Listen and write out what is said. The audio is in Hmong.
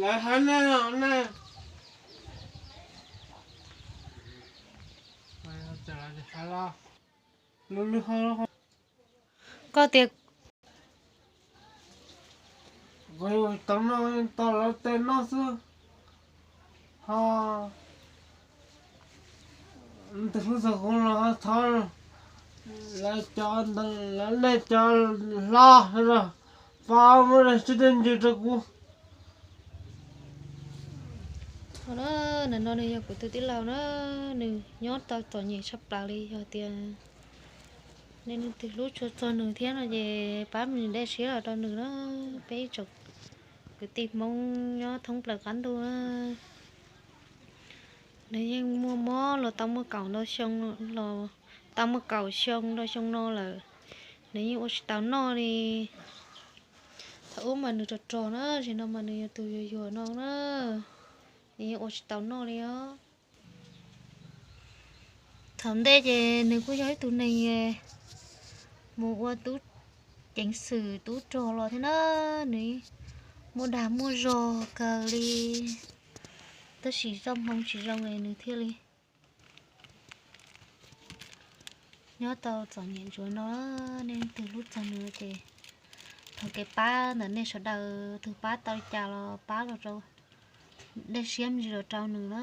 Lawv hais nej los nej, koj tias, kuv yuav tau noj tau lawv tej noj xwb, ho tus hlub txog kuv los thov lawv cov, lawv nej cov hlob los pab muab dej siab dej ntsws rau kuv. Nim no nws yog kuv tus tij laug na, nws nyob tau txom nyem tshaj plaws li. Yog tias nej leej twg hlub tshua txog nws thiab no ces pab nws dej siab los rau nws na. Peb ib tsoom kwv tij Hmoob nyob thoob plaws qab ntuj na, nws yeej muaj mob los tau muaj kaum ntau xyoo, los tau muaj kaum xyoo rau xyoo no lawm, nws yeej ua tsis tau noj li. Thaum ub mas nws rog rog na, zaum no mas nws yog tus yuag yuag no na, nws yeej ua tsis tau noj li os. Thaum ntej ces nws kuj yog ib tug neeg mus ua tub ceev xwm tub rog los thiab na, nws muaj dag muaj zog kawg li, tab sis txoj hmoo tsis zoo es nws thiaj li nyob tau txom nyem ntsuav no. Nej leej twg hlub txog nws ces thov kev pab ntawm nej sawv daws, tus pab tau li cas los pab los rau, dej siab me ntsis los rau nws na.